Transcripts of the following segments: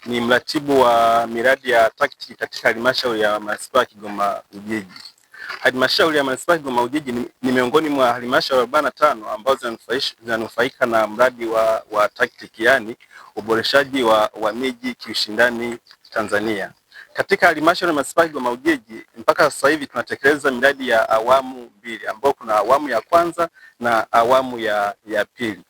Ni mratibu wa miradi ya TACTIC katika halmashauri ya manispaa ya Kigoma Ujiji. Halmashauri ya manispaa ya Kigoma Ujiji ni miongoni mwa halmashauri 45 ambazo zinanufaika na mradi wa TACTIC, yaani uboreshaji wa miji kiushindani Tanzania. Katika halmashauri ya manispaa ya Kigoma Ujiji mpaka sasa hivi tunatekeleza miradi ya awamu mbili, ambapo kuna awamu ya kwanza na awamu ya pili.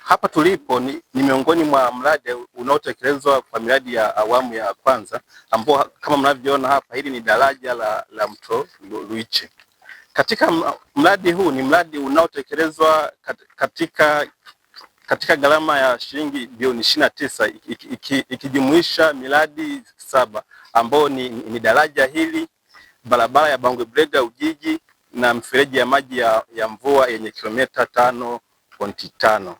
Hapa tulipo ni miongoni mwa mradi unaotekelezwa kwa miradi ya awamu ya kwanza, ambao kama mnavyoona hapa, hili ni daraja la mto Luiche. Katika mradi huu ni mradi unaotekelezwa katika gharama ya shilingi bilioni 29 ikijumuisha miradi 7 ambao ni daraja hili, barabara ya Bangwe Brega Ujiji na mfereji ya maji ya mvua yenye kilomita 5.5.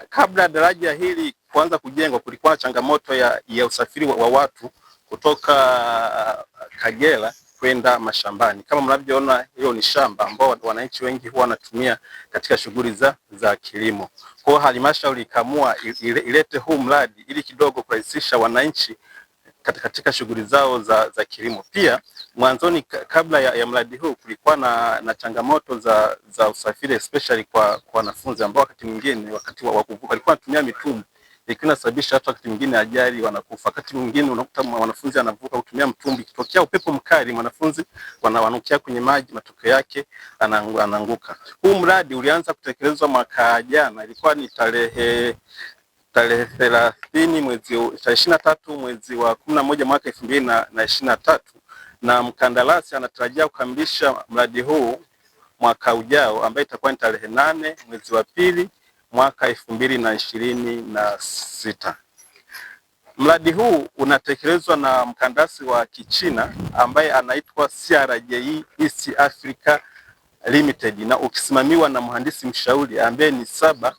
Kabla daraja hili kuanza kujengwa, kulikuwa na changamoto ya usafiri wa watu kutoka Kagera kwenda mashambani. Kama mnavyoona, hiyo ni shamba ambao wananchi wengi huwa wanatumia katika shughuli za kilimo. Kwa hiyo halmashauri ikaamua ilete huu mradi ili kidogo kurahisisha wananchi katika shughuli zao za kilimo. Pia mwanzoni kabla ya mradi huu kulikuwa na changamoto za usafiri especially kwa wanafunzi ambao wakati mwingine wakati wa kuvuka walikuwa wanatumia mitumbwi, ikiwa inasababisha hata wakati mwingine ajali wanakufa. Wakati mwingine unakuta mwanafunzi anavuka kutumia mtumbwi, ikitokea upepo mkali mwanafunzi wananukia kwenye maji, matokeo yake anaanguka. Huu mradi ulianza kutekelezwa mwaka jana, ilikuwa ni tarehe 30 mwezi tarehe 23 mwezi wa 11 mwaka 2023, na mkandarasi anatarajia kukamilisha mradi huu mwaka ujao ambaye itakuwa ni tarehe 8 mwezi wa 2 mwaka 2026. Mradi huu unatekelezwa na mkandarasi wa Kichina ambaye anaitwa CRJE East Africa Limited na ukisimamiwa na mhandisi mshauri ambaye ni Saba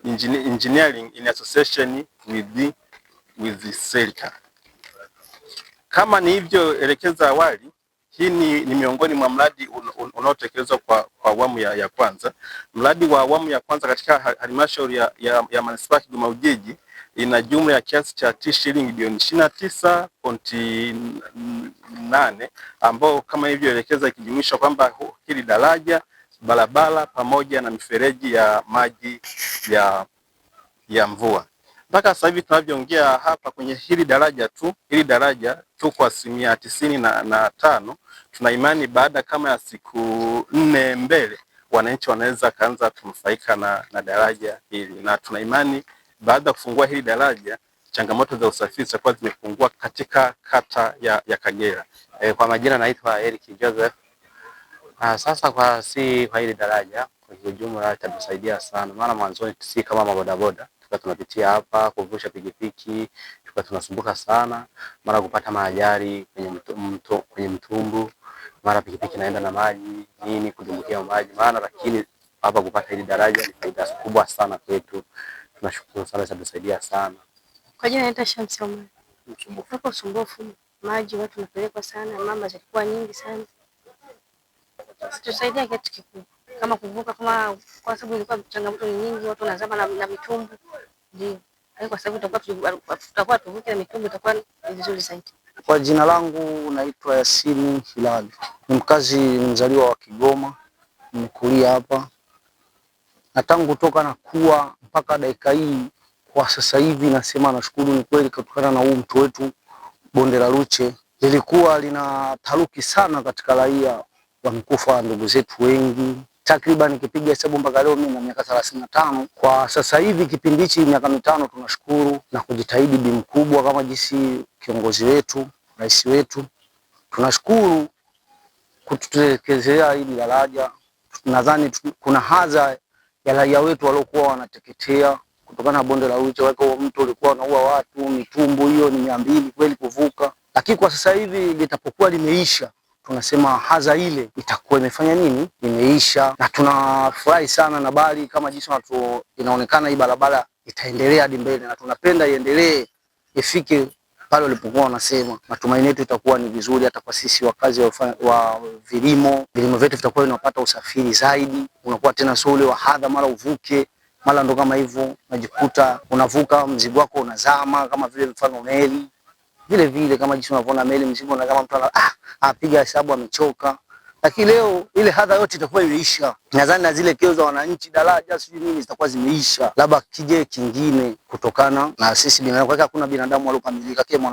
Engineering in Association with Selka. Kama nilivyoelekeza awali, hii ni miongoni mwa mradi unaotekelezwa kwa awamu ya kwanza. Mradi wa awamu ya kwanza katika halmashauri ya manispaa ya Kigoma Ujiji ina jumla ya kiasi cha shilingi bilioni 29.8, ambao kama nilivyoelekeza ikijumuisha kwamba hili daraja, barabara pamoja na mifereji ya maji ya mvua. Mpaka sasa hivi tunavyoongea hapa kwenye hili daraja tu, hili daraja tuko 95%. Tuna imani baada kama ya siku 4 mbele wananchi wanaweza kaanza kunufaika na daraja hili, na tuna imani baada ya kufungua hili daraja changamoto za usafiri zitakuwa zimepungua katika kata ya Kagera. Kwa majina naitwa Eric Joseph. Sasa kwa hili daraja kwa ujumla itatusaidia sana, maana mwanzoni si kama mabodaboda tulikuwa tunapitia hapa kuvusha pikipiki, tulikuwa tunasumbuka sana, mara kupata maajali kwenye mtumbu, mara pikipiki naenda na maji nini kudumbukia maji maana, lakini hapa kupata hili daraja ni faida kubwa sana kwetu. Tunashukuru sana, itatusaidia sana. Kwa jina naitwa Shamsi Omar. Hapo usumbufu maji watu wanapelekwa sana, mama zilikuwa nyingi sana. Tusaidia kitu kikubwa kama kuvuka, kama kwa sababu ilikuwa changamoto ni nyingi, watu wanazama na mitumbu. Ndio. Kwa sababu tutakuwa tuvuke na mitumbu itakuwa ni vizuri zaidi. Kwa jina langu naitwa Yasini Hilali. Ni mkazi mzaliwa wa Kigoma, nimekulia hapa. Na tangu toka na kuwa mpaka dakika hii kwa sasa hivi nasema nashukuru ni kweli, kutokana na huu mto wetu bonde la Luche lilikuwa lina taharuki sana katika raia, wamekufa ndugu zetu wengi. Takriban nikipiga hesabu mpaka leo mimi na miaka 35. Kwa sasa hivi kipindi hichi miaka 5 tunashukuru na kujitahidi bi mkubwa kama jinsi kiongozi wetu, rais wetu, tunashukuru kututekelezea hili daraja. Nadhani kuna hadha ya raia wetu waliokuwa wanateketea kutokana na bonde la Luche, wako mtu ulikuwa unaua watu, mitumbu hiyo ni 200 kweli kuvuka. Lakini kwa sasa hivi litapokuwa limeisha, tunasema hadha ile itakuwa imefanya nini? Imeisha. Na tunafurahi sana na bali kama jinsi inaonekana hii barabara itaendelea hadi mbele, na tunapenda iendelee ifike pale walipokuwa wanasema. Matumaini yetu itakuwa ni vizuri hata kwa sisi wakazi wa vilimo, vilimo vyetu vitakuwa vinapata usafiri zaidi, unakuwa tena sio ule wa hadha mara uvuke. Mara ndo kama hivyo unajikuta unavuka mzigo wako unazama, kama vile mfano meli vile vile, kama jinsi unavyoona meli mzigo na kama mtu apiga hesabu amechoka. Lakini leo ile hadha yote itakuwa imeisha. Nadhani na zile kero za wananchi, daraja sijui nini zitakuwa zimeisha, labda kije kingine kutokana na sisi binadamu. Kwa hakuna binadamu waliokamilika, kila